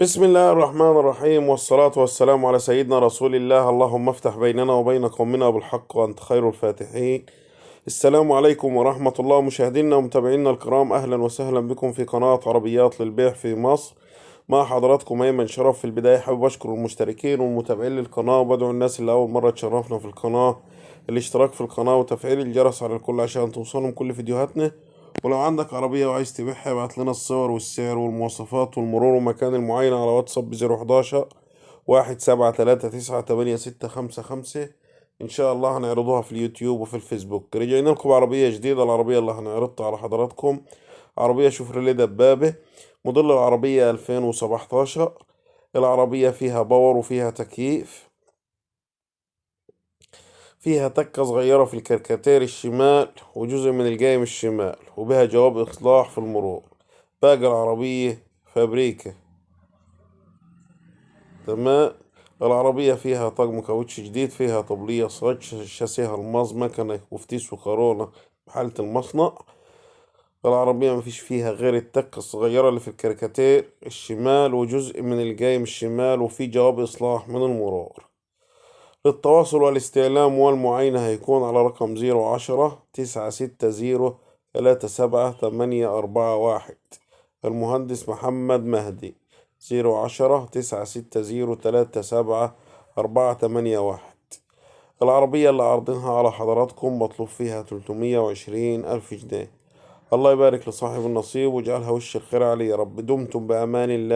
بسم الله الرحمن الرحيم، والصلاة والسلام على سيدنا رسول الله. اللهم افتح بيننا وبين قومنا بالحق وأنت خير الفاتحين. السلام عليكم ورحمة الله. مشاهدينا ومتابعينا الكرام، أهلا وسهلا بكم في قناة عربيات للبيع في مصر. مع حضراتكم أيمن شرف. في البداية حابب أشكر المشتركين والمتابعين للقناة، وبدعو الناس اللي أول مرة تشرفنا في القناة الاشتراك في القناة وتفعيل الجرس على الكل عشان توصلهم كل فيديوهاتنا. ولو عندك عربية وعايز تبيعها ابعت لنا الصور والسعر والمواصفات والمرور ومكان المعاينة على واتساب 011 17398655. إن شاء الله هنعرضوها في اليوتيوب وفي الفيسبوك. رجعنا لكم عربية جديدة. العربية اللي هنعرضها على حضراتكم عربية شوفرليه دبابة، موديل العربية 2017. العربية فيها power وفيها تكييف، فيها تكة صغيرة في الكركتير الشمال وجزء من الجايم الشمال، وبها جواب إصلاح في المرور. باقي العربية فابريكا تمام. العربية فيها طقم كاوتش جديد، فيها طبلية صاج، شاسيها الماظ، مكنة وفتيس وكورونا بحالة المصنع. العربية مفيش فيها غير التكة الصغيرة اللي في الكاريكاتير الشمال وجزء من الجايم الشمال، وفي جواب إصلاح من المرور. للتواصل والاستعلام والمعاينة هيكون على رقم 010 960 37841. المهندس محمد مهدي، 010 960 37481. العربية اللي عارضينها على حضراتكم مطلوب فيها 320 ألف جنيه. الله يبارك لصاحب النصيب ويجعلها وش الخير عليه يا رب. دمتم بأمان الله.